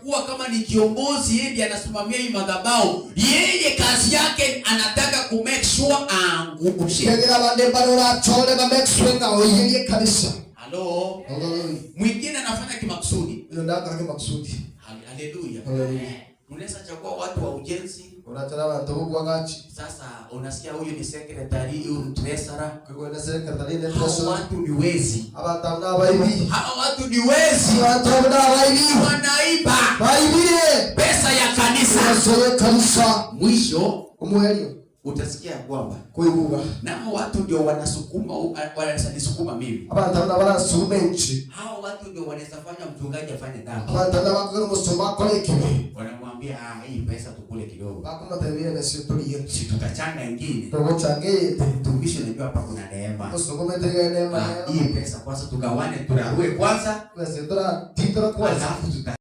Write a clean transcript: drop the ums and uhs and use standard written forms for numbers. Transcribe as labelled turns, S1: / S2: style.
S1: Unachagua kama ni kiongozi, yeye ndiye anasimamia hii madhabahu. Yeye kazi yake anataka ku make sure aangushe.
S2: Kegera abande barorachore bamekiswe ng'a oiyerie kanisa.
S1: Halo.
S2: Haleluya.
S1: Mwingine anafanya kimakusudi.
S2: Oyo ndakora makusudi.
S1: Haleluya.
S2: Haleluya.
S1: Unaweza chagua watu wa ujenzi.
S2: Orachora abanto bobwagachi.
S1: Sasa unasikia huyu ni secretary, huyu ni treasurer.
S2: Kwigwena secretary ne
S1: Hao
S2: treasurer.
S1: watu ni wezi.
S2: Abantu abo nabaibi.
S1: Hao watu ni wezi.
S2: Abantu abo nabaibi.
S1: Wanaiba
S2: Baibire
S1: pesa ya kanisa.
S2: esoye kanisa.
S1: Mwisho
S2: Omuherio
S1: utasikia ya kwamba
S2: koiguga
S1: nao watu ndio wanasukuma, wananisukuma mimi.
S2: Abantu abo nabarasuma enchi.
S1: Hao watu ndio wanaweza fanya mchungaji afanye dhambi.
S2: Abantu abo nabakogera omusumba akore ekibi.
S1: Wanamwambia, "Ah, hii pesa tukule kidogo.
S2: Bakomotebia ebesio torie.
S1: Si tutachanga ingine."
S2: Togochanga eyete.
S1: Mtumishi, unajua hapa kuna neema.
S2: Omusumba ometegene
S1: Ah, hii pesa kwanza tugawane, turarue kwanza,
S2: ebesio toratitora kwanza.
S1: Alafu tuta